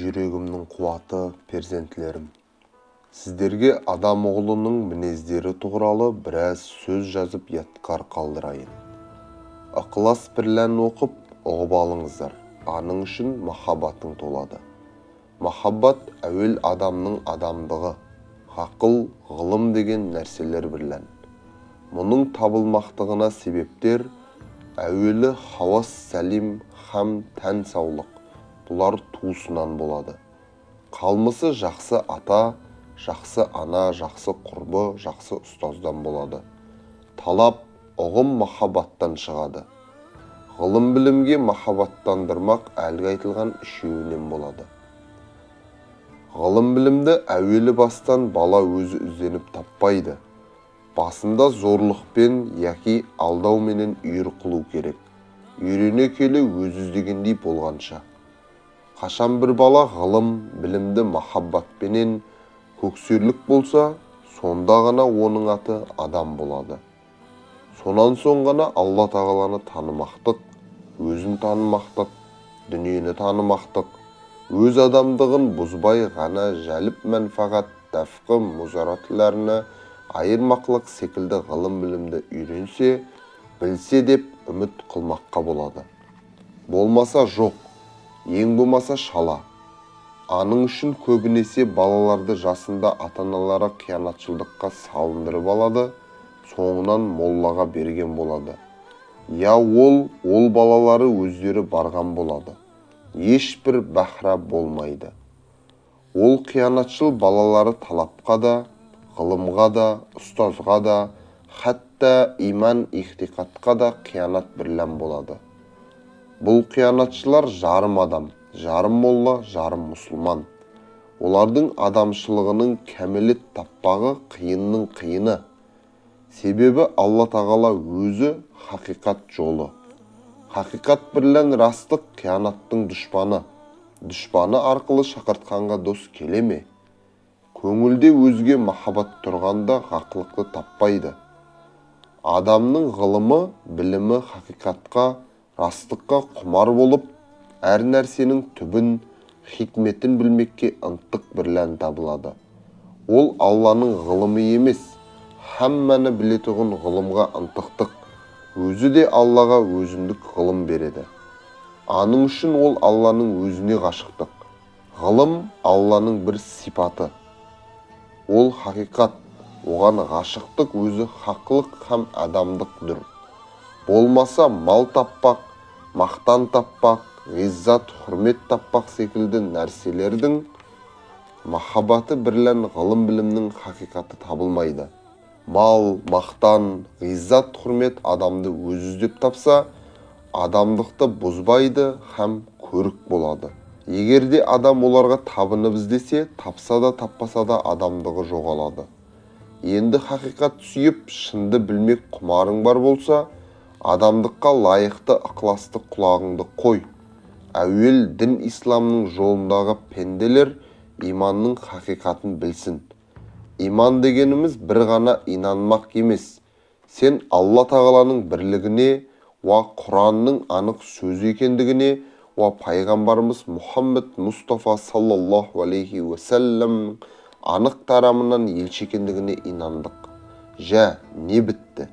Жүрегімнің қуаты, перзентлерім! Сіздерге адам ұғлының мінездері туғралы біраз сөз жазып ядкар қалдырайын. Ықылас бірлән оқып, ұғып алыңыздар. Аның үшін махаббатың толады. Махаббат әуел адамның адамдығы, ғақыл, ғылым деген нәрселер бірлән. Мұның табылмақтығына себептер әуелі хауас сәлим хам тән саулық, бұлар туысынан болады. Қалмысы жақсы ата, жақсы ана, жақсы құрбы, жақсы ұстаздан болады. Талап, ұғым махаббаттан шығады. Ғылым білімге махаббаттандырмақ әлгі айтылған үшеуінен болады. Ғылым білімді әуелі бастан бала өзі ізденіп таппайды. Басында зорлықпен яки алдауменен үйір қылу керек. Үйрене келе өзі іздегендей болғанша. Қашан бір бала ғылым, білімді махаббатпенен көксерлік болса, сонда ғана оның аты адам болады. Сонан соң ғана Алла Тағаланы танымақтық, өзін танымақтық, дүниені танымақтық, өз адамдығын бұзбай ғана жәліп мәнфағат, дәфқы мұзаратларını айырмақлық секілді ғылым білімді үйренсе, білсе деп үміт қылмаққа болады. Болмаса жоқ, ең болмаса шала. Аның үшін көбінесе балаларды жасында ата-аналары қиянатшылдыққа салындырып алады, соңынан моллаға берген болады. Я ол балалары өздері барған болады. Ешбір бәхра болмайды. Ол қиянатшыл балалары талапқа да, ғылымға да, ұстазға да, хатта иман ихтиқатқа да қиянат бірлән болады. Бұл қиянатшылар жарым адам, жарым молла, жарым мұсылман. Олардың адамшылығының кәмелет таппағы қиынның қиыны. Себебі Алла Тағала өзі хақиқат жолы. Хақиқат бірлән растық қиянаттың дұшпаны. Дұшпаны арқылы шақыртқанға дос келе ме? Көңілде өзге махаббат тұрғанда ғақлықты таппайды. Адамның ғылымы, білімі хақиқатқа, растыққа құмар болып, әр нәрсенің түбін, хикметін білмекке ынтық бірлән табылады. Ол Алланың ғылымы емес, хамманы білетұғын ғылымға ынтықтық. Өзі де Аллаға өзіндік ғылым береді. Аның үшін ол Алланың өзіне ғашықтық. Ғылым Алланың бір сипаты. Ол хақиқат, оған ғашықтық өзі хақлық һәм адамдықдыр. Болмаса мал таппақ, мақтан таппақ, ғиззат, құрмет таппақ секілді нәрселердің махаббаты бірлән ғылым білімнің хақиқаты табылмайды. Мал, мақтан, ғиззат, құрмет адамды өзі іздеп тапса, адамдықты бұзбайды һәм көрік болады. Егер де адам оларға табынып іздесе, тапса да таппаса да адамдығы жоғалады. Енді хақиқат сүйіп, шынды білмек құмарың бар болса, адамдыққа лайықты ықыласты құлағыңды қой. Әуел дін исламның жолындағы пенделер иманның хақиқатын білсін. Иман дегеніміз бір ғана инанмақ емес. Сен Алла Тағаланың бірлігіне, уа Құранның анық сөзі екендігіне, уа пайғамбарымыз Мұхаммед Мұстафа саллаллаху алейхи уассалам анық тарамынан елші екендігіне инандық. Жә, не бітті?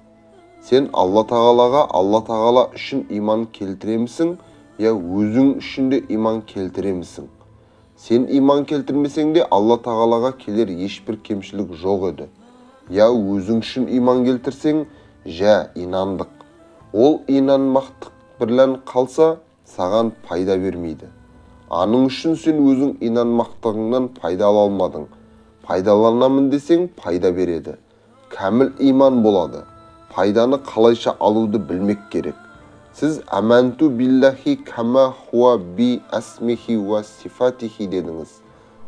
Сен Алла Тағалаға Алла Тағала үшін иман келтіремісің, я өзің үшін де иман келтіремісің? Сен иман келтірмесең де Алла Тағалаға келер ешбір кемшілік жоқ еді. Я өзің үшін иман келтірсең, жә, инандық. Ол инанмақтық бірлән қалса, саған пайда бермейді. Аның үшін сен өзің инанмақтығыңнан пайда ала алмадың. Пайдаланамын десең, пайда береді. Кәміл иман болады. Пайданы қалайша алуды білмек керек. Сіз аманту биллахи кама хуа би асмихи уа сифатихи дедіңіз.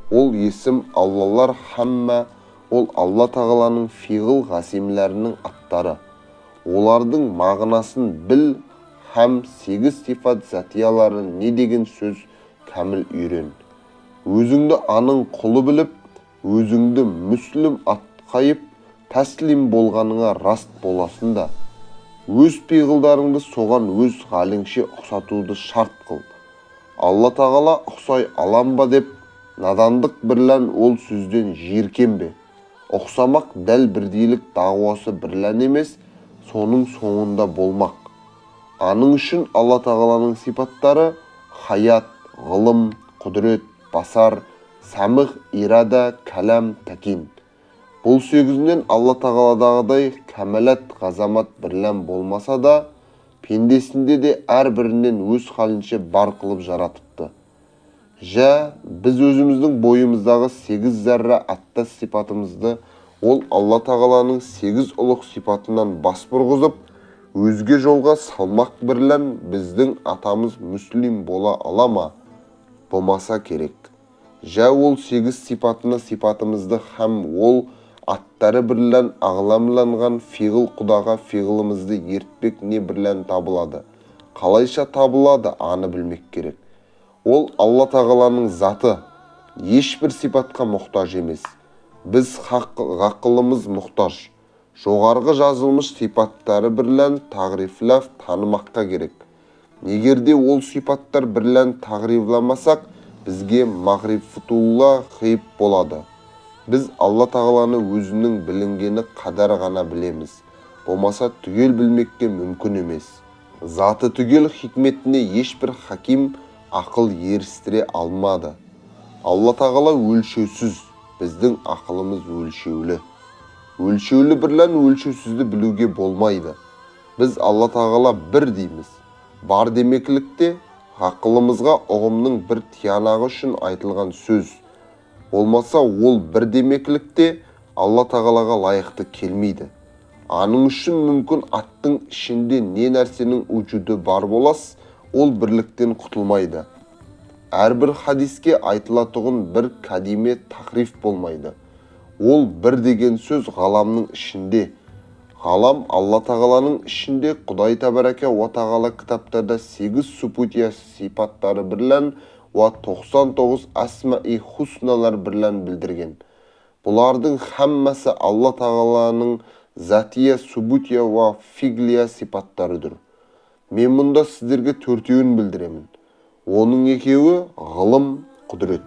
Ол есім Аллалар хамма, ол Алла Тағаланың фиғыл ғасимлерінің аттары. Олардың мағынасын біл һәм 8 сифат затиялары не деген сөз кәміл үйрен. Өзіңді аның құлы біліп, өзіңді мүслім атқайып, тәслим болғаныңа раст боласың да. Өз пиғылдарыңды соған өз халіңше ұқсатуды шарт қыл. Алла Тағала ұқсай алам ба деп надандық бірлән ол сөзден жиіркенбе. Ұқсамақ дәл бірдейлік дағуасы бірлән емес, соның соңында болмақ. Аның үшін Алла Тағаланың сипаттары хаят, ғылым, құдірет, басар, самих, ирада, кәлам, тәкин. Бұл сегізінен Алла Тағаладағыдай кәмәлат, ғазамат бірлән болмаса да, пендесінде де әрбірінен өз халінше бар қылып жаратыпты. Жә, біз өзіміздің бойымыздағы сегіз зәрра аттас сипатымызды ол Алла Тағаланың сегіз ұлық сипатынан бас бұрғызып, өзге жолға салмақ бірлән біздің атамыз мүслим бола ала ма? Болмаса керек. Жә, ол сегіз сипатына сипатымызды һәм ол аттары бірлән ағламланған фиғыл құдаға фиғылымызды ертпек не бірлән табылады? Қалайша табылады, аны білмек керек. Ол Алла Тағаланың заты ешбір сипатқа мұқтаж емес. Біз ғақылымыз мұқтаж. Жоғарғы жазылмыш сипаттары бірлән тағрифлав танымаққа керек. Егерде ол сипаттар бірлән тағрифламасақ, бізге мағрифатулла ғиып болады. Біз Алла Тағаланы өзінің білінгені қадар ғана білеміз. Болмаса түгел білмекке мүмкін емес. Заты түгел хикметіне ешбір хаким ақыл ерістіре алмады. Алла Тағала өлшеусіз, біздің ақылымыз өлшеулі. Өлшеулі бірлән өлшеусізді білуге болмайды. Біз Алла Тағала бір дейміз. Бар демеклікте ақылымызға ұғымның бір тиянағы үшін айтылған сөз. Болмаса ол бір демеклікте Алла Тағалаға лайықты келмейді. Аның үшін мүмкін аттың ішінде не нәрсенің вүжуді бар болас, ол бірліктен құтылмайды. Әрбір хадиске айтылатұғын бір кәдиме тахриф болмайды. Ол бір деген сөз ғаламның ішінде. Ғалам Алла Тағаланың ішінде. Құдай Тәбәрәкә уа Тағала кітаптарда сегіз супутия сипаттары бірлән уа 99 әсмаи хусналар бірлән білдірген. Бұлардың хаммасы Алла Тағаланың затия, субутия уа фиглия сипаттарыдыр. Мен мұнда сіздерге төртеуін білдіремін. Оның екеуі ғылым, құдірет.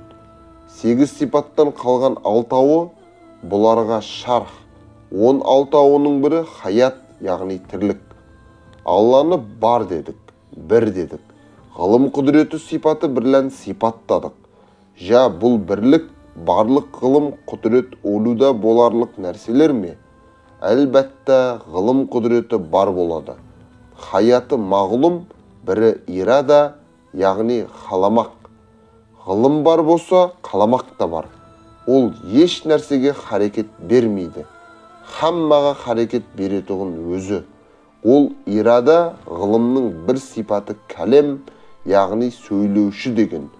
Сегіз сипаттан қалған алтауы бұларға шарх. 16-уының бірі хаят, яғни тірлік. Алланы бар дедік, бір дедік. Ғылым құдіреті сипаты бірлән сипаттадық. Жа, бұл бірлік, барлық, ғылым, құдірет олуда боларлық нәрселер ме? Әлбәтта, ғылым құдіреті бар болады. Хаяты мағлұм, бірі ирада, яғни халамақ. Ғылым бар болса, қаламақ та бар. Ол еш нәрсеге харекет бермейді. Хаммаға харекет беретұғын өзі. Ол ирада ғылымның бір сипаты кәлем, яғни сөйлеуші деген.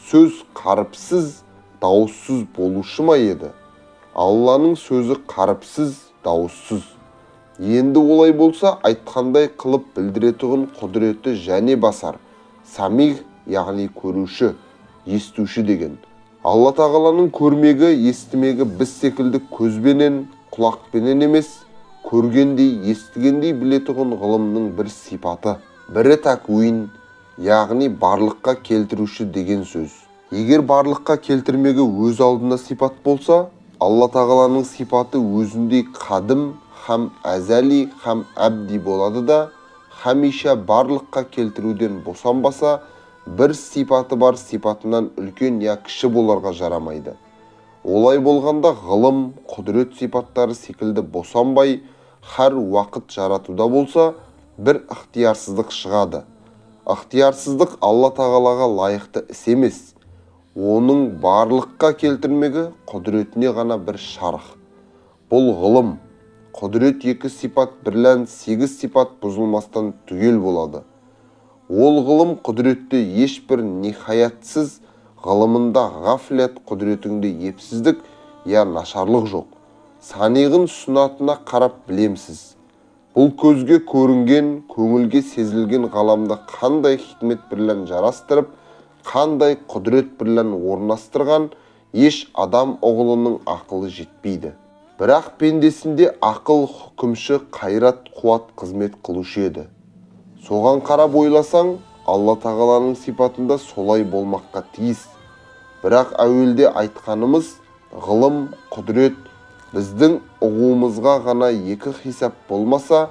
Сөз қаріпсіз, дауыссыз болушы ма еді? Алланың сөзі қаріпсіз, дауыссыз. Енді олай болса, айтқандай қылып білдіретұғын құдіреті және басар. Самиг, яғни көруші, естуші деген. Алла Тағаланың көрмегі, естімегі біз секілді көзбенен, құлақпенен емес, көргендей, естігендей білетұғын ғылымның бір сипаты. Бірі тәкуин, яғни барлыққа келтіруші деген сөз. Егер барлыққа келтірмегі өз алдына сипат болса, Алла Тағаланың сипаты өзіндей қадым, хам әзәли, хам әбди болады да, хамиша барлыққа келтіруден босанбаса, бір сипаты бар сипатынан үлкен я кіші боларға жарамайды. Олай болғанда ғылым, құдірет сипаттары секілді босанбай, хәр уақыт жаратуда болса, бір ықтиярсыздық шығады. Ықтиярсыздық Алла Тағалаға лайықты іс емес. Оның барлыққа келтірмегі құдіретіне ғана бір шарх. Бұл ғылым, құдірет екі сипат бірлән сегіз сипат бұзылмастан түгел болады. Ол ғылым құдіретте ешбір нихаятсыз, ғылымында ғафлет, құдіретіңде епсіздік я нашарлық жоқ. Саниғын сунатына қарап білемсіз. Бұл көзге көрінген, көңілге сезілген ғаламды қандай хикмет бірлән жарастырып, қандай құдірет бірлән орнастырған, еш адам ұғылының ақылы жетпейді. Бірақ пендесінде ақыл хүкімші қайрат қуат қызмет қылушы еді. Соған қарап ойласаң, Алла Тағаланың сипатында солай болмаққа тиіс. Бірақ әуелде айтқанымыз ғылым, құдірет біздің ұғуымызға ғана екі хисап болмаса,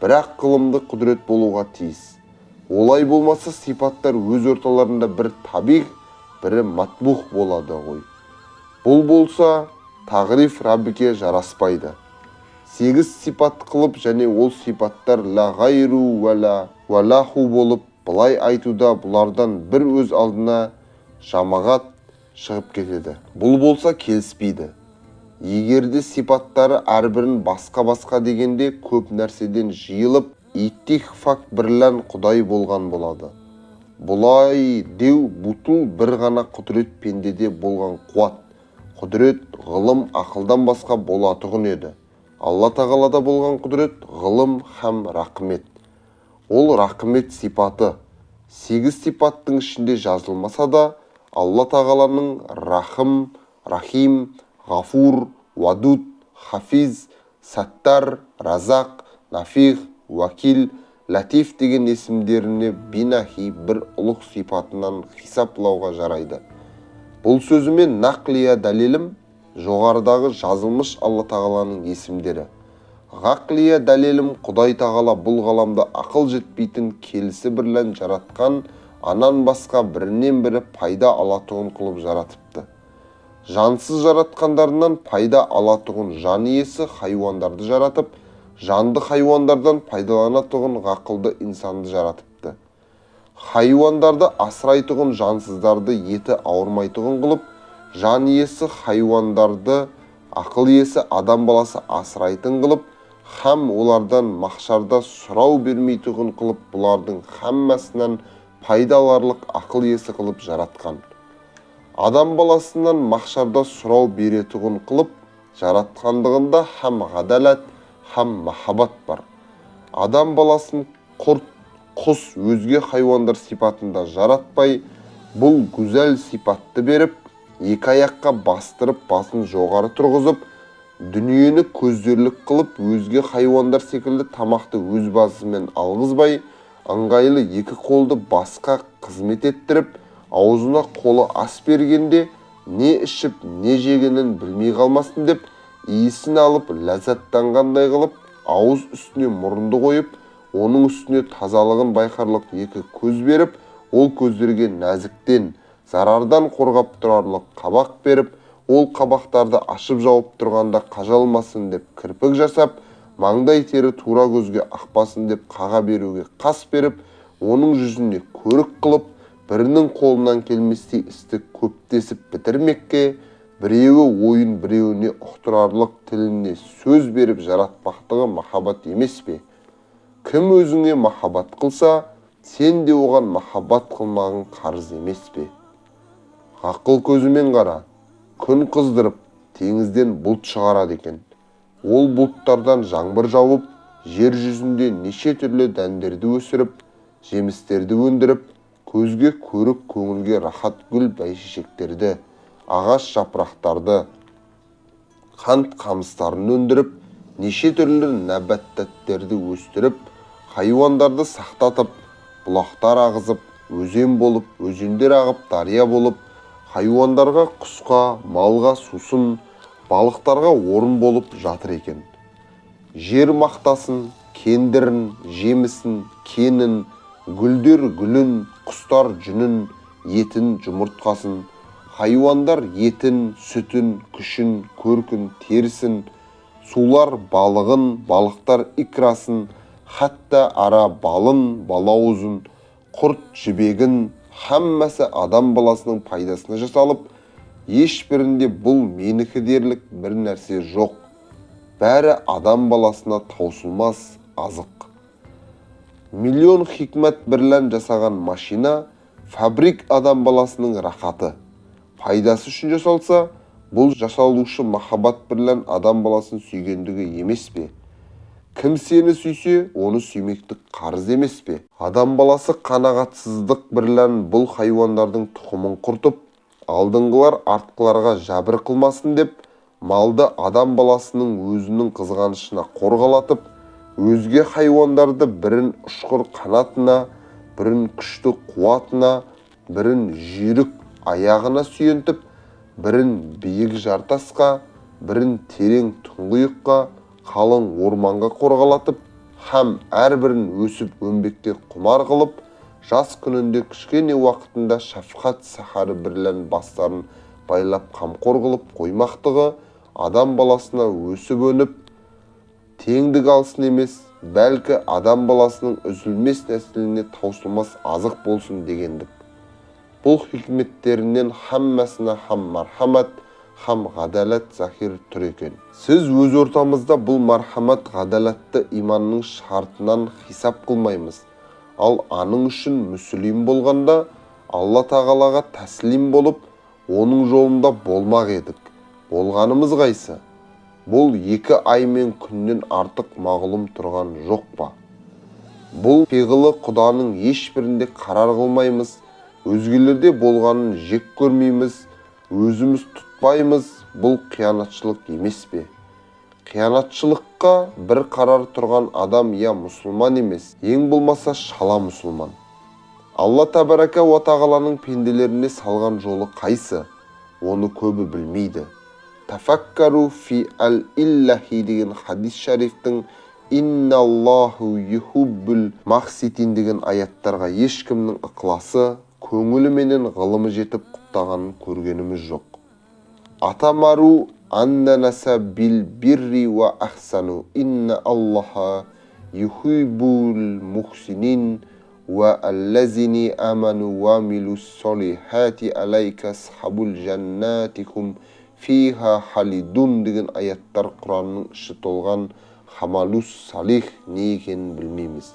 бірақ ғылымды құдірет болуға тиіс. Олай болмаса, сипаттар өз орталарында бір табиғ, бірі матбух болады ғой. Бұл болса тағриф Раббике жараспайды. 8 сипат қылып және ол сипаттар ла ғайру уәла уәлаху болып, былай айтуда бұлардан бір өз алдына жамағат шығып кетеді. Бұл болса келіспейді. Егерде сипаттары әрбірін басқа-басқа дегенде көп нәрседен жиылып, иттихфак бірлән Құдай болған болады. Бұлай деу бутул бір ғана құдірет пендеде болған қуат, құдірет, ғылым, ақылдан басқа болатұғын еді. Алла Тағалада болған құдірет, ғылым һәм рақымет. Ол рақымет сипаты 8 сипаттың ішінде жазылмаса да, Алла Тағаланың Рахым, Рахим, Ғафур, Уадуд, Хафиз, Саттар, Разақ, Нафих, Уакил, Латиф деген есімдеріне бинахи бір ұлық сипатынан хисаплауға жарайды. Бұл сөзіме нақлия дәлелім жоғарыдағы жазылмыш Алла Тағаланың есімдері. Ғақлия дәлелім Құдай Тағала бұл ғаламда ақыл жетпейтін келісі бірлән жаратқан, анан басқа бірінен бірі пайда алатұғын қылып жаратыпты. Жансыз жаратқандарынан пайда алатұғын жан иесі хайуандарды жаратып, жанды хайуандардан пайдаланатұғын ғақылды инсанды жаратыпты. Хайуандарды асырайтұғын жансыздарды еті ауырмайтұғын қылып, жан иесі хайуандарды ақыл иесі адам баласы асырайтын қылып, хам олардан махшарда сұрау бермейтұғын қылып, бұлардың хаммасынан пайда аларлық ақыл иесі қылып жаратқан. Адам баласынан махшарда сұрау беретұғын қылып жаратқандығында хам ғадалат, хам махаббат бар. Адам баласын құрт, құс, өзге хайуандар сипатында жаратпай, бұл гүзәл сипатты беріп, екі аяққа бастырып, басын жоғары тұрғызып, дүниені көздерлік қылып, өзге хайуандар секілді тамақты өз басымен алғызбай, ыңғайлы екі қолды басқа қызмет еттіріп, аузына қолы ас бергенде не ішіп, не жегенін білмей қалмасын деп, иісін алып, ләззаттанғандай қылып, ауыз үстіне мұрынды қойып, оның үстіне тазалығын байқарлық екі көз беріп, ол көздерге нәзіктен, зарардан қорғап тұрарлық қабақ беріп, ол қабақтарды ашып жауып тұрғанда қажалмасын деп кірпік жасап, маңдай тері тура көзге ақпасын деп қаға беруге қас беріп, оның жүзіне көрік қылып, бірінің қолынан келместей істі көптесіп бітірмекке, біреуі ойын біреуіне ұқтырарлық тіліне сөз беріп жаратпақтығы махаббат емес пе? Кім өзіңе махаббат қылса, сен де оған махаббат қылмағың қарыз емес пе? Ақыл көзімен қара, күн қыздырып, теңізден бұлт шығарады екен. Ол бұлттардан жаңбыр жауып, жер жүзінде неше түрлі дәндерді өсіріп, жемістерді өндіріп, көзге көрік, көңілге рахат гүл бәйшешектерді, ағаш жапырақтарды, қант қамыстарын өндіріп, неше түрлі нәбәттәттерді өстіріп, хайуандарды сақтатып, бұлақтар ағызып, өзен болып, өзендер ағып, дария болып, хайуандарға, құсқа, малға сусын, балықтарға орын болып жатыр екен. Жер мақтасын, кендірін, жемісін, кенін, гүлдер гүлін, құстар жүнін, етін, жұмыртқасын, хайуандар етін, сүтін, күшін, көркін, терісін, сулар балығын, балықтар икрасын, хатта ара балын, балауызын, құрт жібегін, хаммасы адам баласының пайдасына жасалып, ешбірінде бұл менікі дерлік бір нәрсе жоқ. Бәрі адам баласына таусылмас азық. Миллион хикмат бірлән жасаған машина, фабрик адам баласының рахаты, пайдасы үшін жасалса, бұл жасалушы махаббат бірлән адам баласын сүйгендігі емес пе? Кім сені сүйсе, оны сүймектік қарыз емес пе? Адам баласы қанағатсыздық бірлән бұл хайуандардың тұқымын құртып, алдыңғылар артқыларға жәбір қылмасын деп, малды адам баласының өзінің қызғанышына қорғалатып, өзге хайуандарды бірін ұшқыр қанатына, Бірін күшті қуатына, бірін жүйрік аяғына сүйентіп, бірін биік жартасқа, бірін терең тұңғиыққа, қалың орманға қорғалатып, һәм әрбірін өсіп өнбекте құмар қылып, жас күнінде кішкене уақытында шафқат сахары бірлән бастарын байлап қамқор қылып қоймақтығы адам баласына өсіп өніп теңдік алсын емес, бәлкі адам баласының үзілмес нәсіліне таусылмас азық болсын дегендік. Бұл хикметтерінен хаммасына хам мархамат, хам ғадалат захир тұр екен. Сіз өз ортамызда бұл мархамат ғадалатты иманның шартынан хисап қылмаймыз. Ал аның үшін мүсілим болғанда Алла тағалаға тәслим болып, оның жолында болмақ едік. Болғанымыз қайсы? Бұл 2 ай мен күннен артық мағлұм тұрған жоқ па? Бұл пиғылы құданың ешбірінде қарар қылмаймыз, өзгелерде болғанын жек көрмейміз, өзіміз тұтпаймыз. Бұл қиянатшылық емес пе? Қиянатшылыққа бір қарар тұрған адам я мұсылман емес, ең болмаса шала мұсылман. Алла табарака уа тағаланың пенделеріне салған жолы қайсы? Оны көбі білмейді. Тафаккару фи әл-иллахи деген хадис шарифтің инналлаху юхуббул мақситин деген аяттарға ешкімнің ықыласы, көңілі менен ғылымы жетіп құптағанын көргеніміз жоқ. Атамару аннанаса бил бирри уа ахсану инна аллаха юхиббул мухсинин уа аллазини аману уа амилус солихати алайка асхабул жаннатихум фиха халидун деген аяттар Құранның іші толған хамалус салих не екенін білмейміз.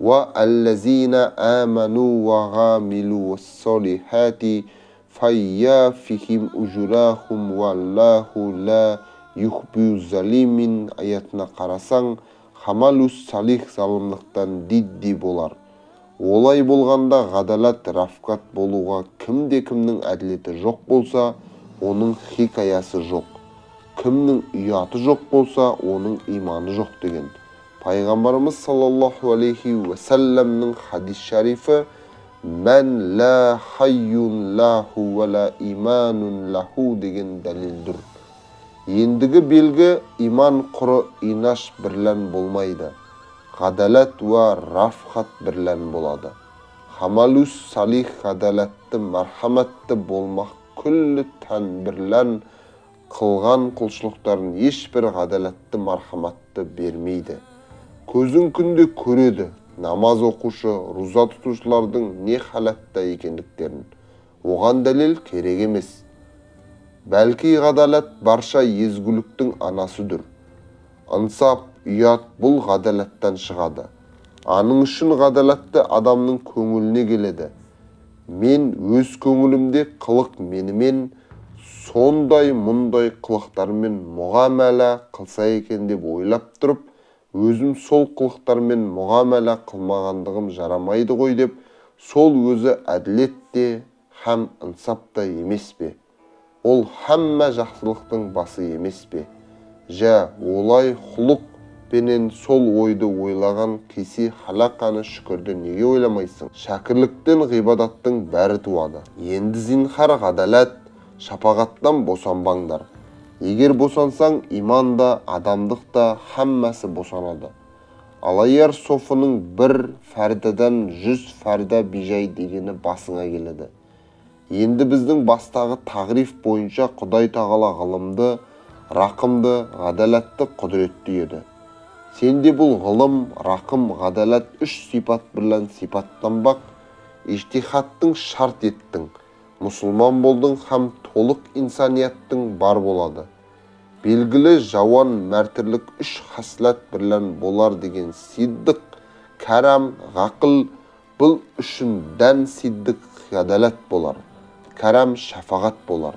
Уа аллазина аману уа амилу солихати файяфихим ужурахум валлаху ла юхбю залимин аятына қарасаң, хамалус салих залымдықтан дидди болар. Олай болғанда ғадалат рафкат болуға кімде кімнің әділеті жоқ болса, оның хикаясы жоқ. Кімнің ұяты жоқ болса, оның иманы жоқ деген. Пайғамбарымыз саллаллаху алейхи уассаламның хадис шарифі «Мән ла хайюн лаху ва ла иманун лаху» деген дәлелдір. Ендігі белгі иман құры инаш бірлән болмайды. Ғадалат уа рафхат бірлән болады. Хамалус салих ғадалатты мархаматты болмақ күллі тән бірлән қылған құлшылықтарын ешбір ғадалатты мархаматты бермейді. Көзің күнде көреді намаз оқушы, руза тұтушылардың не халатта екендіктерін. Оған дәлел керек емес. Бәлки ғадалат барша езгіліктің анасыдыр. Ынсап, ұят бұл ғадалаттан шығады. Аның үшін ғадалатты адамның көңіліне келеді. Мен өз көңілімде қылық менімен сондай мұндай қылықтармен мұғамәлә қылса екен деп ойлап тұрып, өзім сол қылықтармен мұғамәлә қылмағандығым жарамайды ғой деп, сол өзі әділет те һәм ынсап та емес пе? Ол һәммә жақсылықтың басы емес пе? Жә, олай құлық пенен сол ойды ойлаған кесе халақаны шүкірді неге ойламайсың? Шәкірліктен ғибадаттың бәрі туады. Енді зинхар ғадалат, шапағаттан босанбаңдар. Егер босансаң, иман да, адамдық та һәммәсі босанады. Алаяр софының бір фәрдадан 100 фәрда бижай дегені басыңа келеді. Енді біздің бастағы тағриф бойынша Құдай тағала ғылымды, рақымды, ғадалатты құдіретті еді. Сенде бұл ғылым, рақым, ғадалат үш сипат бірлән сипаттанбақ, ижтихаттың шарт еттің. Мұсылман болдың һәм толық инсанияттың бар болады. Белгілі жауан мәртірлік үш хаслат бірлән болар деген сиддық, кәрам, ғақыл бұл үшін дән сиддық ғадалат болар. Кәрам шафағат болар.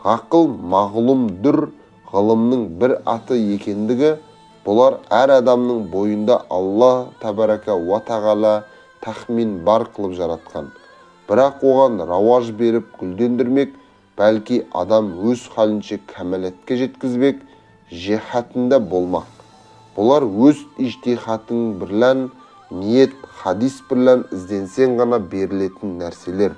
Ғақыл мағлұмдүр ғылымның бір аты екендігі бұлар әр адамның бойында Алла табарака уа тағала тахмин бар қылып жаратқан. Бірақ оған рауаж беріп гүлдендірмек, бәлки адам өз халінше кәмәлетке жеткізбек, жихатында болмақ. Бұлар өз ижтихатың бірлән Ниет, хадис бірлән ізденсең ғана берілетін нәрселер.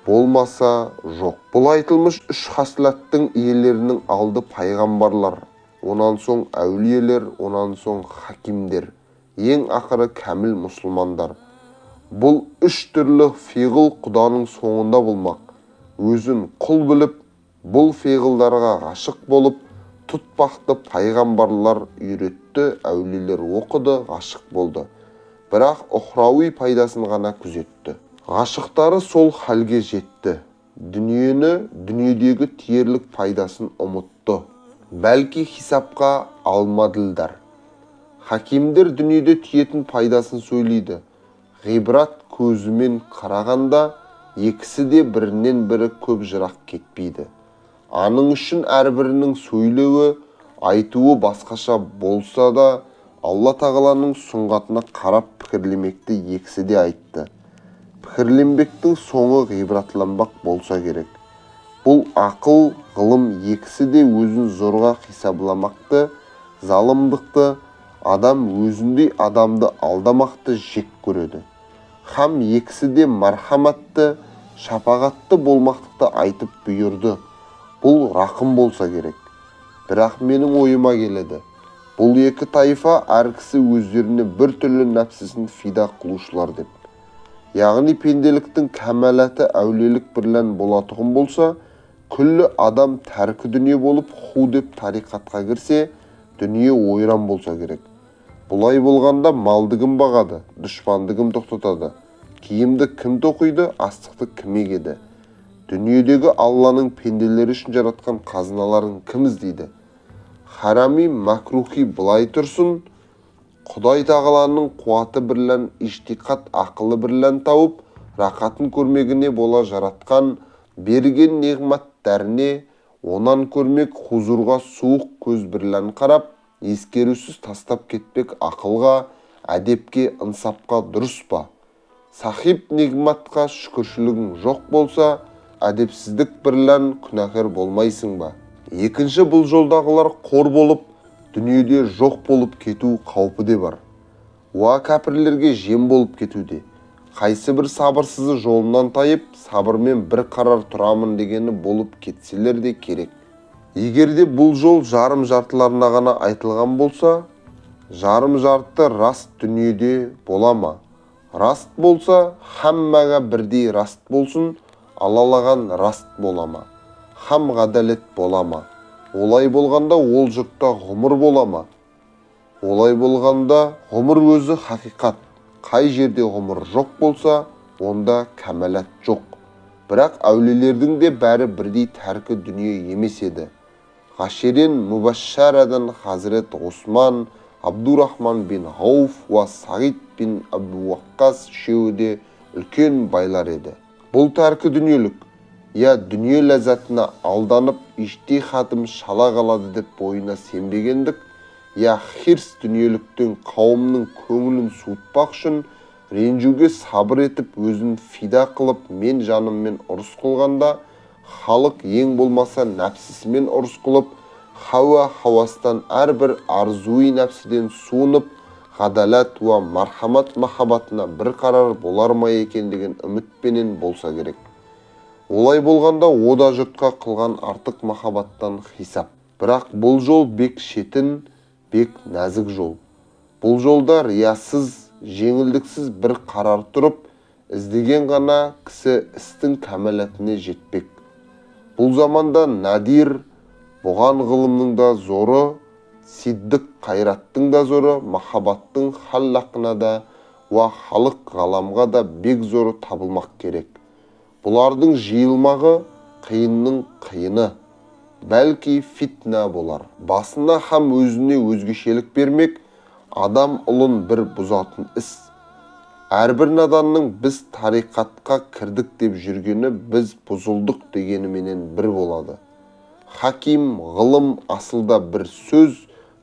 Болмаса жоқ. Бұл айтылмыш үш хаслаттың иелерінің алды пайғамбарлар, онан соң әулиелер, онан соң хакимдер, ең ақыры кәміл мұсылмандар. Бұл үш түрлі фиғыл құданың соңында болмақ. Өзін құл біліп, бұл фиғылдарға ғашық болып, тұтпақты пайғамбарлар үйретті, әулиелер оқыды, ғашық болды. Бірақ ұхрауи пайдасын ғана күзетті. Ғашықтары сол халге жетті. Дүниені, дүниедегі тиерлік пайдасын ұмытты. Бәлки хисапқа алмадылдар. Хакимдер дүниеде тиетін пайдасын сөйлейді. Ғибрат көзімен қарағанда екісі де бірінен бірі көп жырақ кетпейді. Аның үшін әрбірінің сөйлеуі, айтуы басқаша болса да, Алла Тағаланың сұңғатына қарап пікірлемекті екісі де айтты. Пікірленбектің соңы ғибратланбақ болса керек. Бұл ақыл, ғылым екісі де өзін зорға хисапламақты, залымдықты, адам өзіндей адамды алдамақты жек көреді. Хам екісі де мархаматты, шапағатты болмақтықты айтып бұйырды. Бұл рақым болса керек. Бірақ менің ойыма келеді. Бұл екі тайфа әр кісі өздеріне бір түрлі нәпсісін фида қылушылар деп. Яғни пенделіктің кәмәләті әулиелік бірлән болатұғын болса, күллі адам тәркі дүние болып ху деп тариқатқа кірсе, дүние ойран болса керек. Бұлай болғанда малды кім бағады, дұшпанды кім тоқтатады, киімді кім тоқиды, астықты кім егеді? Дүниедегі Алланың пенделері үшін жаратқан қазыналарын кім іздейді? Харами макрухи былай тұрсын, Құдай Тағаланың қуаты бірлән, ижтиқат ақылы бірлән тауып, рақатын көрмегіне бола жаратқан, берген неғматтаріне онан көрмек хузурға суық көз бірлән қарап, ескерусіз тастап кетпек ақылға, әдепке, ынсапқа дұрыс па? Сахиб неғматқа шүкіршілігің жоқ болса, әдепсіздік бірлән күнәкар болмайсың ба? Екінші бұл жолдағылар қор болып, дүниеде жоқ болып кету қаупі де бар. Уа кәпірлерге жем болып кетуде. Қайсы бір сабырсызы жолынан тайып, сабырмен бір қарар тұрамын дегені болып кетселер де керек. Егер де бұл жол жарым жартыларына ғана айтылған болса, жарым жарты раст дүниеде бола ма? Раст болса, хаммаға бірдей раст болсын, алалаған раст бола ма? Хам ғадалет бола ма? Олай болғанда ол жұртта ғұмыр бола ма? Олай болғанда ғұмыр өзі хақиқат. Қай жерде ғұмыр жоқ болса, онда кәмәлат жоқ. Бірақ әулиелердің де бәрі бірдей тәркі дүние емес еді. Ғашерен Мубашшарадан Хазірет Осман, Абдурахман бин Ғауф уа Сағид бин Абу Уаққас үшеуі де үлкен байлар еді. Бұл тәркі дүниелік, я дүние ләззатына алданып, ижтихадым шала қалады деп бойына сенбегендік, я хирс дүниеліктен қауымның көңілін суытпақ үшін ренжуге сабыр етіп, өзін фида қылып, мен жаныммен ұрыс қылғанда, халық ең болмаса нәпсісімен ұрыс қылып, хауа хауастан әрбір арзуи нәпсіден суынып, ғадалат уа мархамат махаббатына бір қарар болар ма екен деген үмітпенен болса керек. Олай болғанда о да жұртқа қылған артық махаббаттан хисап. Бірақ бұл жол бек шетін, бек нәзік жол. Бұл жолда риясыз, жеңілдіксіз бір қарар тұрып, іздеген ғана кісі істің кәмәләтіне жетпек. Бұл заманда надир, бұған ғылымның да зоры, сиддық қайраттың да зоры, махаббаттың халлақына да, уа халық ғаламға да бек зоры табылмақ керек. Бұлардың жиылмағы қиынның қиыны, бәлки фитна болар. Басына хам өзіне өзгешелік бермек, адам ұлын бір бұзатын іс. Әрбір наданның біз тариқатқа кірдік деп жүргені біз бұзылдық дегеніменен бір болады. Хаким, ғылым асылда бір сөз,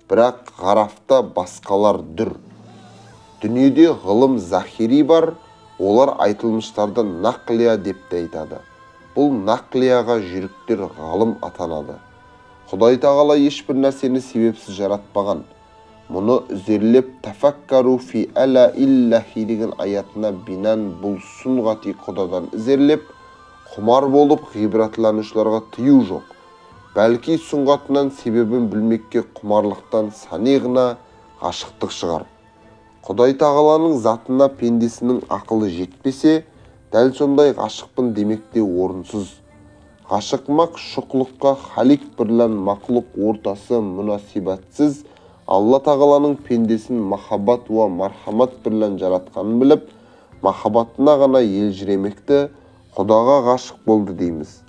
бірақ ғарафта басқалар дүр. Дүниеде ғылым захири бар, олар айтылмыштарды нақлия деп те айтады. Бұл нақлияға жүйріктер ғалым атанады. Құдай Тағала ешбір нәрсені себепсіз жаратпаған. Мұны ізерлеп тафаккару фи әла иллахи деген аятына бинан бұл сұнғати құдадан ізерлеп, құмар болып ғибратланушыларға тыю жоқ. Бәлки сұнғатынан себебін білмекке құмарлықтан саниғына ғашықтық шығар. Құдай тағаланың затына пендесінің ақылы жетпесе, дәл сондай ғашықпын демек те орынсыз. Ғашықмақ шұқлыққа халик бірлән мақлұқ ортасы мұнасибатсыз Алла тағаланың пендесін махаббат уа мархамат бірлән жаратқанын біліп, махаббатына ғана елжіремекті Құдаға ғашық болды дейміз.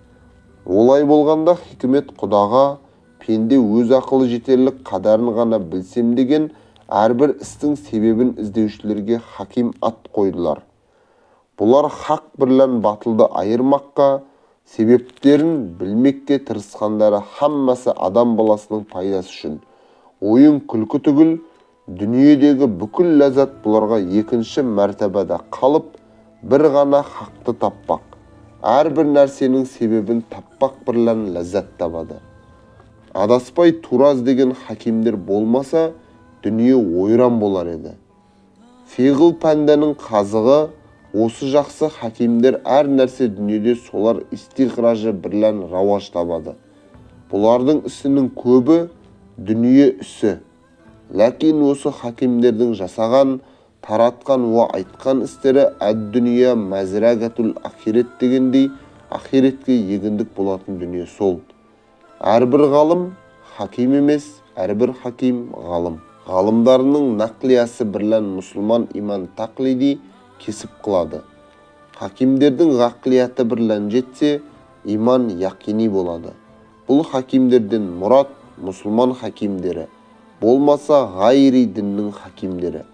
Олай болғанда хикмет Құдаға пенде өз ақылы жетерлік қадарын ғана білсем деген әрбір істің себебін іздеушілерге хаким ат қойдылар. Бұлар хақ бірлән батылды айырмаққа, себептерін білмекке тырысқандары хаммасы адам баласының пайдасы үшін. Ойын күлкі түгіл, дүниедегі бүкіл ләззат бұларға екінші мәртебеде қалып, бір ғана хақты таппақ. Әрбір нәрсенің себебін таппақ бірлән ләззат табады. Адаспай тура іздеген хакимдер болмаса, дүние ойран болар еді. Фиғыл пәнденің қазығы осы жақсы хакимдер әр нәрсе дүниеде солар истиғражы бірлән рауаж табады. Бұлардың ісінің көбі дүние ісі. Ләкин осы хакимдердің жасаған, таратқан уа айтқан істері әд-дүние мәзрагатул ахирет дегендей ахиретке егіндік болатын дүние сол. Әрбір ғалым хаким емес, әрбір хаким ғалым. Ғалымдарының нақлиясы бірлән мұсылман иман тақлиди кесіп қылады. Хакимдердің ғақлияты бірлән жетсе, иман яқини болады. Бұл хакимдерден мұрат мұсылман хакимдері, болмаса ғайри діннің хакимдері.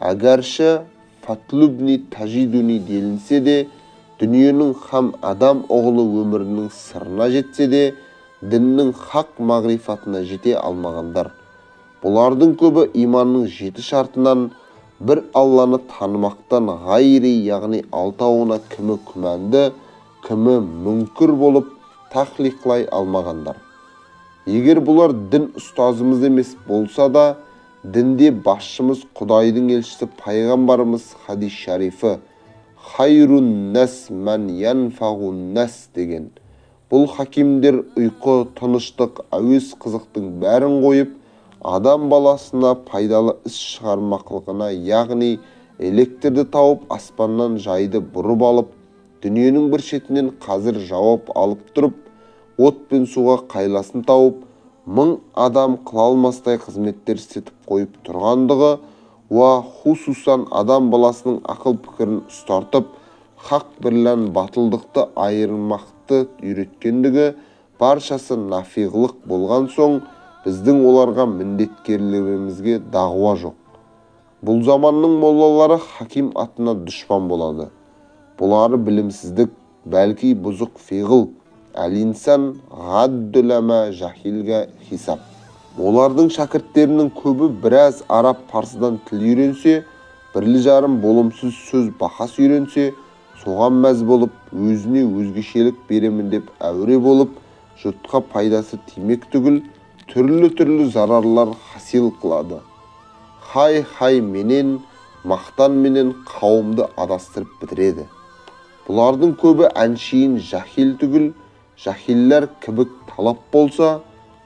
Әгәрші фатлубни тажидуни делінсе де, дүниенің хам адам оғлы өмірінің сырына жетсе де, діннің хақ мағрифатына жете алмағандар. Бұлардың көбі иманның жеті шартынан бір Алланы танымақтан ғайри, яғни алтауына кімі күмәнді, кімі мүңкір болып тахлиқлай алмағандар. Егер бұлар дін ұстазымыз емес болса да, дінде басшымыз Құдайдың елшісі пайғамбарымыз хадис шарифі хайрун нас ман янфағун нас деген. Бұл хакимдер ұйқы, тыныштық, әуес қызықтың бәрін қойып, адам баласына пайдалы іс шығармақлығына, яғни электрді тауып, аспаннан жайды бұрып алып, дүниенің бір шетінен қазір жауап алып тұрып, от пен суға қайласын тауып, мың адам қыла алмастай қызметтер істетіп қойып тұрғандығы, уа хусусан адам баласының ақыл пікірін ұстартып, хақ бірлән батылдықты айырмақты үйреткендігі баршасы нафиғлық болған соң, біздің оларға міндеткерлігімізге дағуа жоқ. Бұл заманның моллалары хаким атына дұшпан болады. Бұлары білімсіздік, бәлки бұзық фиғыл, әл-инсан ғаддүләмә жахилға хисап. Олардың шәкірттерінің көбі біраз араб парсыдан тіл үйренсе, бірлі-жарым болымсыз сөз бахас үйренсе, соған мәз болып, өзіне өзгешелік беремін деп әуре болып, жұртқа пайдасы тимек түгіл, түрлі-түрлі зарарлар хасил қылады. Хай-хай менен, мақтан менен қауымды адастырып бітіреді. Бұлардың көбі әншейін жахил түгіл, жахиллер кібік талап болса,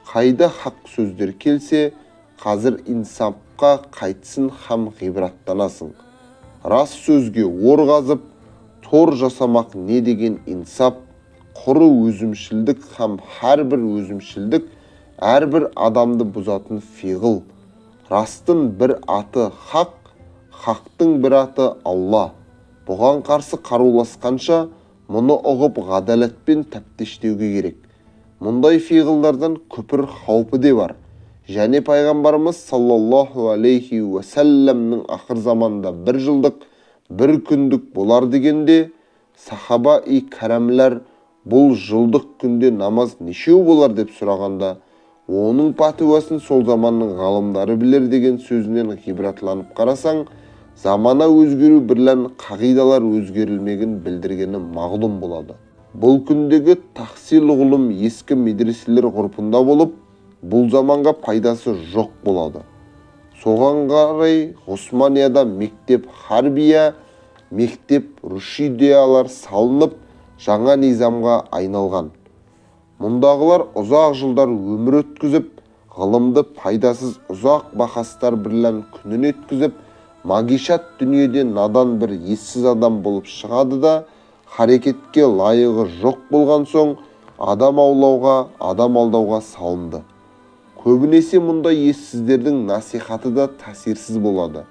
қайда хақ сөздер келсе, қазір инсапқа қайтсын хам ғибраттанасың. Рас сөзге ор қазып, тор жасамақ не деген инсап, құры өзімшілдік хам әрбір өзімшілдік, әрбір адамды бұзатын фиғыл. Растың бір аты хақ, хақтың бір аты Алла. Бұған қарсы қаруласқанша, мұны ұғып ғадалатпен тәптештеуге керек. Мұндай фиғылдардан күпір хаупы де бар. Және пайғамбарымыз саллаллаху алейхи уассаламның ақыр заманда бір жылдық, бір күндік болар дегенде, сахаба и кәрәмләр бұл жылдық күнде намаз нешеу болар деп сұрағанда, оның пәтуасын сол заманның ғалымдары білер деген сөзінен ғибратланып қарасаң, замана өзгеру бірлән қағидалар өзгерілмегін білдіргені мағлұм болады. Бұл күндегі тахсил ғұлым ескі медреселер ғұрпында болып, бұл заманға пайдасы жоқ болады. Соған қарай Ғұсманияда мектеп харбия, мектеп рушидиялар салынып, жаңа низамға айналған. Мұндағылар ұзақ жылдар өмір өткізіп, ғылымды пайдасыз ұзақ бахастар бірлән күнін өткізіп, магишат дүниеде надан бір ессіз адам болып шығады да, харекетке лайығы жоқ болған соң адам аулауға, адам алдауға салынды. Көбінесе мұндай ессіздердің насихаты да тәсірсіз болады.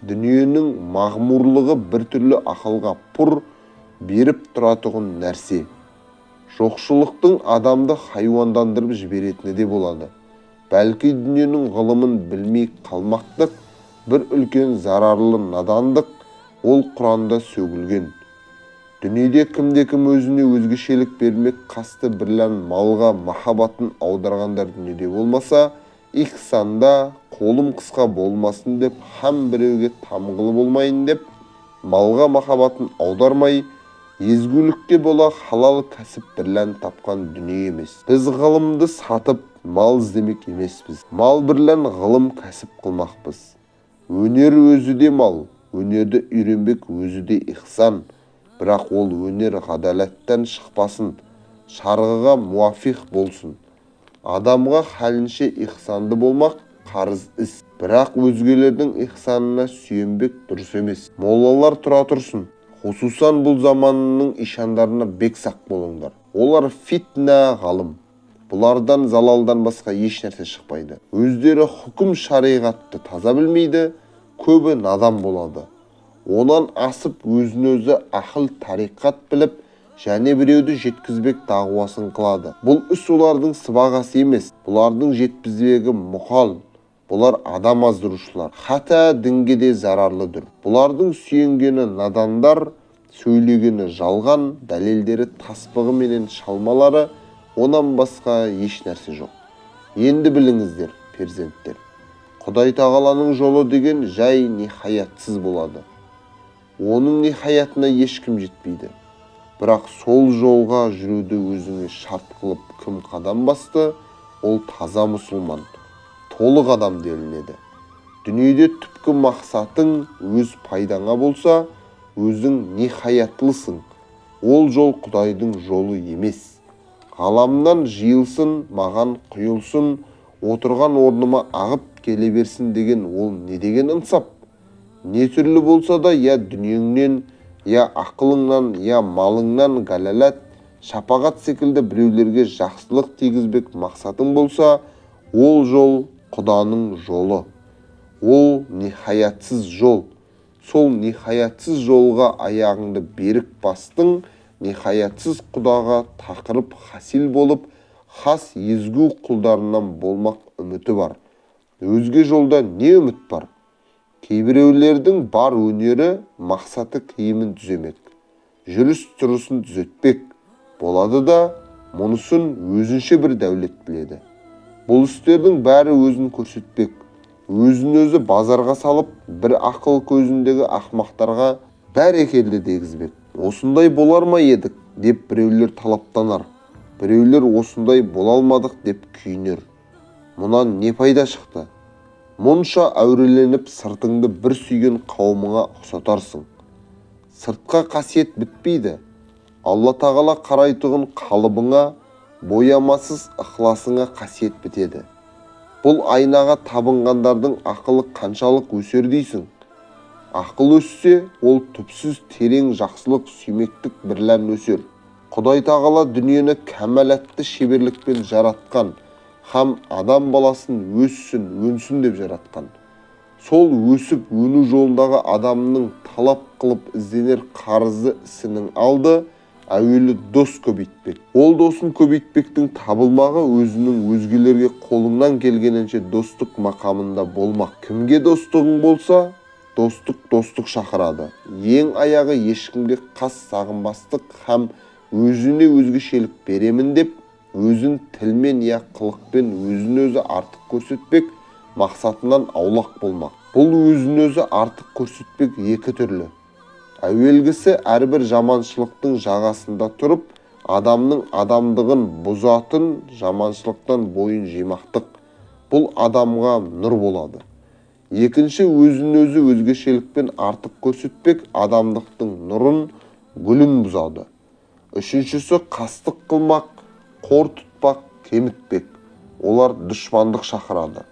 Дүниенің мағмұрлығы бір түрлі ақылға пұр беріп тұратұғын нәрсе. Жоқшылықтың адамды хайуандандырып жіберетіні де болады. Бәлки дүниенің ғылымын білмей қалмақтық бір үлкен зарарлы надандық, ол Құранда сөгілген. Дүниеде кімде-кім өзіне өзгешелік бермек қасты бірлән малға махаббатын аударғандар дүниеде болмаса, ихсанда қолым қысқа болмасын деп, һәм біреуге тамғылы болмайын деп, малға махаббатын аудармай, езгулікке бола халал кәсіп бірлән тапқан дүние емес. Біз ғылымды сатып мал іздемек емеспіз. Мал бірлән ғылым кәсіп қылмақпыз. Өнер өзі де мал, өнерді үйренбек өзі де ихсан. Бірақ ол өнер ғадалаттан шықпасын, шарғыға муафиқ болсын. Адамға халінше ихсанды болмақ қарыз іс. Бірақ өзгелердің ихсанына сүйенбек дұрыс емес. Моллалар тұра тұрсын. Хусусан бұл заманның ишандарына бек сақ болыңдар. Олар фитна ғалым. Бұлардан залалдан басқа еш нәрсе шықпайды. Өздері хүкім шариғатты таза білмейді, көбі надан болады. Онан асып өзін-өзі ақыл тариқат біліп, және біреуді жеткізбек дағуасын қылады. Бұл іс олардың сыбағасы емес, бұлардың жеткізбегі мұқал. Бұлар адам аздырушылар, хата дінге де зарарлыдыр. Бұлардың сүйенгені надандар, сөйлегені жалған, дәлелдері таспығы менен шалмалары, онан басқа еш нәрсе жоқ. Енді біліңіздер, перзенттер, Құдай тағаланың жолы деген жай нихаятсыз болады. Оның нихаятына ешкім жетпейді. Бірақ сол жолға жүруді өзіңе шарт қылып кім қадам басты, ол таза мұсылман, толық адам делінеді. Дүниеде түпкі мақсатың өз пайдаңа болса, өзің нихаятлысың. Ол жол Құдайдың жолы емес. Ғаламнан жиылсын, маған құйылсын, отырған орныма ағып келе берсін деген ол не деген ынсап? Не түрлі болса да, я дүниеңнен, я ақылыңнан, я малыңнан галалат, шапағат секілді біреулерге жақсылық тигізбек мақсатың болса, ол жол Құданың жолы. Ол нихаятсыз жол. Сол нихаятсыз жолға аяғыңды берік бастың, нихаятсыз Құдаға тақырып хасил болып, хас езгу құлдарынан болмақ үміті бар. Өзге жолда не үміт бар? Кейбіреулердің бар өнері, мақсаты киімін түземек, жүріс-тұрысын түзетпек болады да, мұнысын өзінше бір дәулет біледі. Бұл істердің бәрі өзін көрсетпек, өзін өзі базарға салып, бір ақыл көзіндегі ақмақтарға бәрекелді дегізбек. Осындай болар ма едік деп біреулер талаптанар, біреулер осындай бола алмадық деп күйінер. Мұнан не пайда шықты? Мұнша әуреленіп сыртыңды бір сүйген қауымыңа ұқсатарсың. Сыртқа қасиет бітпейді. Алла тағала қарайтұғын қалыбыңа, боямасыз ықыласыңа қасиет бітеді. Бұл айнаға табынғандардың ақылы қаншалық өсер дейсің? Ақыл өссе, ол түпсіз терең жақсылық сүймектік бірлән өсер. Құдай тағала дүниені кәмәлатты шеберлікпен жаратқан, һәм адам баласын өссін, өнсін деп жаратқан. Сол өсіп өну жолындағы адамның талап қылып ізденер қарызы ісінің алды әуелі дос көбейтпек. Ол досын көбейтпектің табылмағы өзінің өзгелерге қолыңнан келгенінше достық мақамында болмақ. Кімге достығың болса, достық достық шақырады. Ең аяғы ешкімге қас сағынбастық һәм өзіне өзгешелік беремін деп, өзін тілмен я қылықпен өзін өзі артық көрсетпек мақсатынан аулақ болмақ. Бұл өзін өзі артық көрсетпек екі түрлі. Әуелгісі әрбір жаманшылықтың жағасында тұрып, адамның адамдығын бұзатын жаманшылықтан бойын жимақтық. Бұл адамға нұр болады. Екінші, өзін өзі өзгешелікпен артық көрсетпек адамдықтың нұрын, гүлін бұзады. Үшіншісі, қастық қылмақ, қор тұтпақ, кемітпек. Олар дұшпандық шақырады.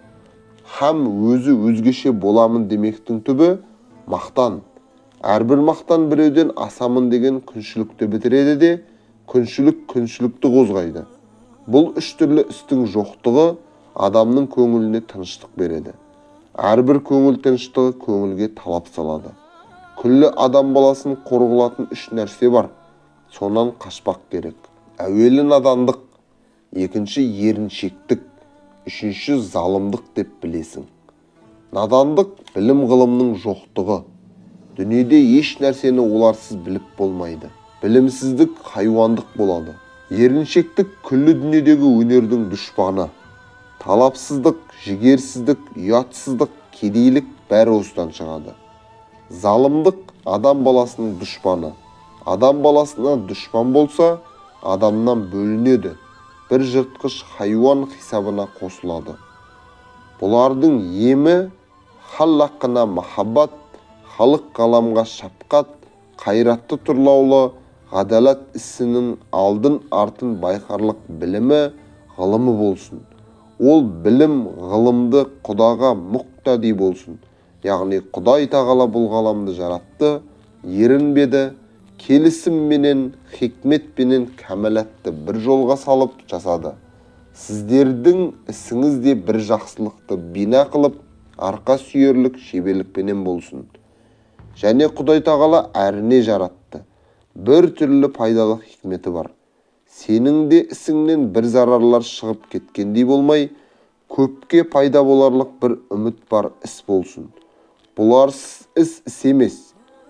Һәм өзі өзгеше боламын демектің түбі мақтан. Әрбір мақтан біреуден асамын деген күншілікті бітіреді де, күншілік күншілікті қозғайды. Бұл үш түрлі істің жоқтығы адамның көңіліне тыныштық береді. Әрбір көңіл тыныштығы көңілге талап салады. Күллі адам баласын қор қылатын үш нәрсе бар. Сонан қашпақ керек. Әуелі надандық, екінші еріншектік, үшінші залымдық деп білесің. Надандық білім ғылымның жоқтығы. Дүниеде еш нәрсені оларсыз біліп болмайды. Білімсіздік хайуандық болады. Еріншектік күллі дүниедегі өнердің дұшпаны. Талапсыздық, жігерсіздік, ұятсыздық, кедейлік бәрі осыдан шығады. Залымдық адам баласының дұшпаны. Адам баласына дұшпан болса, адамнан бөлінеді, бір жыртқыш хайуан хисабына қосылады. Бұлардың емі халлақына махаббат, халық ғаламға шапқат, қайратты тұрлаулы ғадалат ісінің алдын артын байқарлық білімі, ғылымы болсын. Ол білім ғылымды Құдаға мұқтади болсын. Яғни Құдай тағала бұл ғаламды жаратты, ерінбеді, келісім менен, хикмет пенен кәмәлатты бір жолға салып жасады. Сіздердің ісіңіз де бір жақсылықты бина қылып, арқа сүйерлік шеберлікпенен болсын. Және Құдай тағала әріне жаратты. Бір түрлі пайдалы хикметі бар. Сенің де ісіңнен бір зарарлар шығып кеткендей болмай, көпке пайда боларлық бір үміт бар іс болсын. Бұларсыз іс іс емес,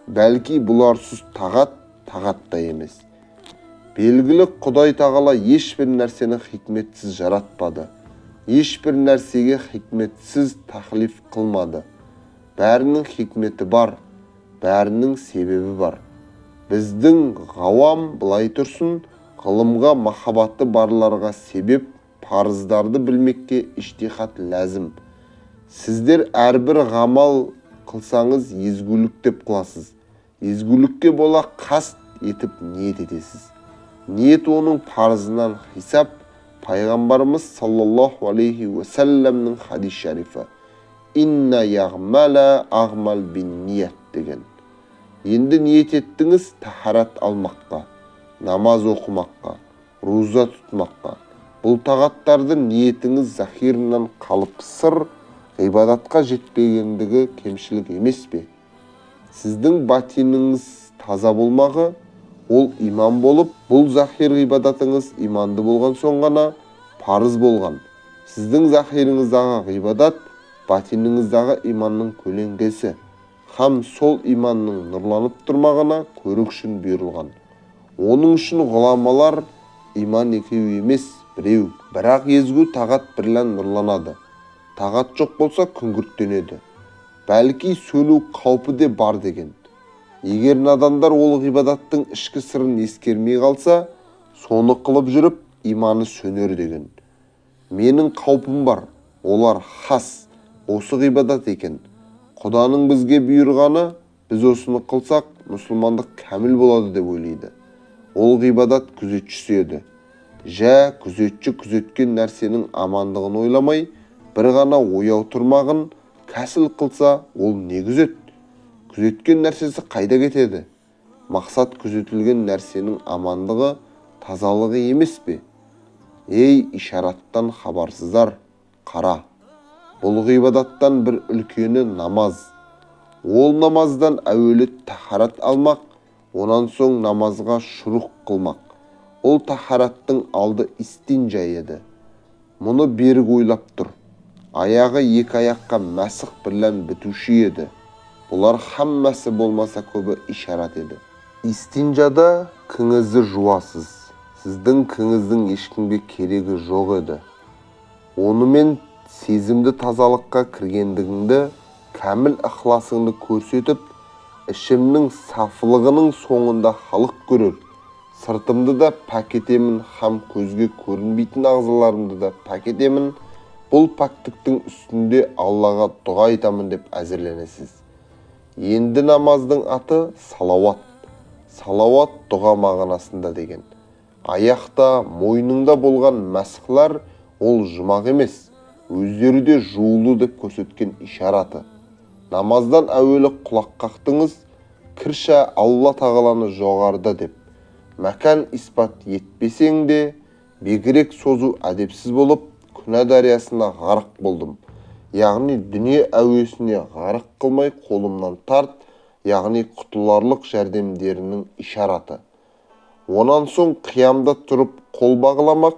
бәлки бұларсыз тағат тағат та емес. Белгілі Құдай тағала ешбір нәрсені хикметсіз жаратпады. Ешбір нәрсеге хикметсіз тахлиф қылмады. Бәрінің хикметі бар, бәрінің себебі бар. Біздің ғауам былай тұрсын, ғылымға махаббаты барларға себеп парыздарды білмекке іштихат ләзім. Сіздер әрбір ғамал қылсаңыз езгулік деп қыласыз. Езгулікке бола қаст етіп ниет етесіз. Ниет оның парызынан хисап. Пайғамбарымыз саллаллаху алейхи уассаламның хадис шарифі инна яғмала ағмал бин ният деген. Енді ниет еттіңіз тахарат алмаққа, намаз оқымаққа, руза тұтмаққа. Бұл тағаттарды ниетіңіз захирынан қалып сыр ғибадатқа жетпегендігі кемшілік емес пе? Сіздің батиніңіз таза болмағы, ол иман болып, бұл захир ғибадатыңыз иманды болған соң ғана парыз болған. Сіздің захиріңіздағы ғибадат батиніңіздағы иманның көлеңкесі. Хам сол иманның нұрланып тұрмағына көрік үшін бұйырылған. Оның үшін ғұламалар иман екеу емес, біреу. Бірақ езгу тағат бірлән нұрланады. Тағат жоқ болса күңгірттенеді. Бәлки сөну қаупі де бар деген. Егер надандар ол ғибадаттың ішкі сырын ескермей қалса, соны қылып жүріп иманы сөнер деген. Менің қаупім бар, олар хас, осы ғибадат екен. Құданың бізге бұйырғаны, біз осыны қылсақ, мұсылмандық кәміл болады деп ойлайды. Ол ғибадат күзетшісі еді. Жә, күзетші күзеткен нәрсенің амандығын ойламай, бір ғана ояу тұрмағын кәсіл қылса, ол не күзет? Күзеткен нәрсесі қайда кетеді? Мақсат күзетілген нәрсенің амандығы, тазалығы емес пе? Ей, ишараттан хабарсыздар, қара. Бұл ғибадаттан бір үлкені намаз. Ол намаздан әуелі тахарат алмақ, онан соң намазға шұруқ қылмақ. Ол тахараттың алды истинжа еді. Мұны берік ойлап тұр. Аяғы екі аяққа мәсіх бірлән бітуші еді. Бұлар хаммасы болмаса көбі ишарат еді. Истинжада кіңізді жуасыз. Сіздің кіңіздің ешкімге керегі жоқ еді. Онымен сезімді тазалыққа кіргендігіңді, кәміл ықыласыңды көрсетіп, ішімнің сафылығының соңында халық көрер. Сыртымды да пәк етемін, хам көзге көрінбейтін ағзаларымды да пәк етемін, Бұл пәктіктің үстінде Аллаға дұға айтамын деп әзірленесіз. Енді намаздың аты салауат. Салауат дұға мағынасында деген. Аяқта, мойныңда болған мәсхлар ол жұмақ емес, өздері де жуылу деп көрсеткен ишараты. Намаздан әуелі құлақ қақтыңыз, кірша Алла тағаланы жоғарыда деп. Мәкан испат етпесең де, бегірек созу әдепсіз болып, күнә дариясына ғарық болдым. Яғни дүние әуесіне ғарық қылмай қолымнан тарт, яғни құтыларлық жәрдемдерінің ишараты. Онан соң қиямда тұрып қол бағламақ,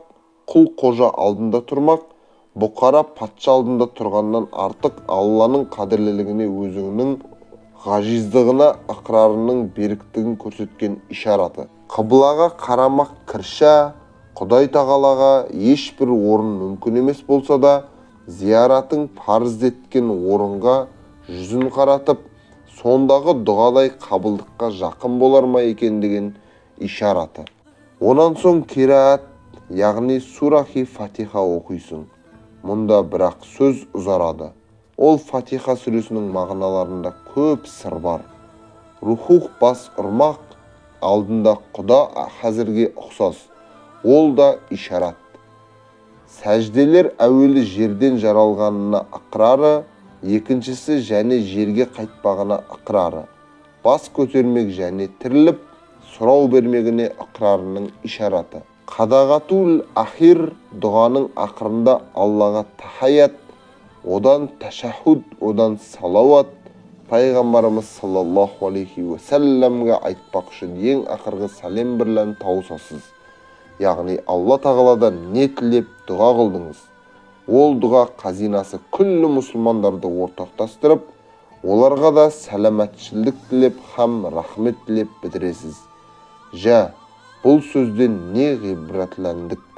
құл қожа алдында тұрмақ, бұқара патша алдында тұрғаннан артық Алланың қадірлілігіне өзіңнің ғажиздығына ықырарының беріктігін көрсеткен ишараты. Қыблаға қарамақ кірша, Құдай тағалаға ешбір орын мүмкін емес болса да, зияратың парыз еткен орынға жүзін қаратып, сондағы дұғадай қабылдыққа жақын болар ма екен деген ишараты. Онан соң кираат, яғни сурахи Фатиха оқисың. Мұнда бірақ сөз ұзарады. Ол Фатиха сүресінің мағыналарында көп сыр бар. Рухух бас ұрмақ алдында құда хазірге ұқсас. Ол да ишарат. Сәжделер әуелі жерден жаралғанына ықырары, екіншісі және жерге қайтпағына ықырары. Бас көтермек және тіріліп, сұрау бермегіне ықырарының ишараты. Қадағатул ахир дұғаның ақырында Аллаға тахаят, одан ташахуд, одан салауат, пайғамбарымыз саллаллаху алейхи уассаламға айтпақ үшін ең ақырғы сәлем бірлән таусасыз. Яғни Алла тағаладан не тілеп дұға қылдыңыз? Ол дұға қазинасы күллі мұсылмандарды ортақтастырып, оларға да сәламатшілдік тілеп һәм рахмет тілеп бітіресіз. Жә, бұл сөзден не ғибратландық?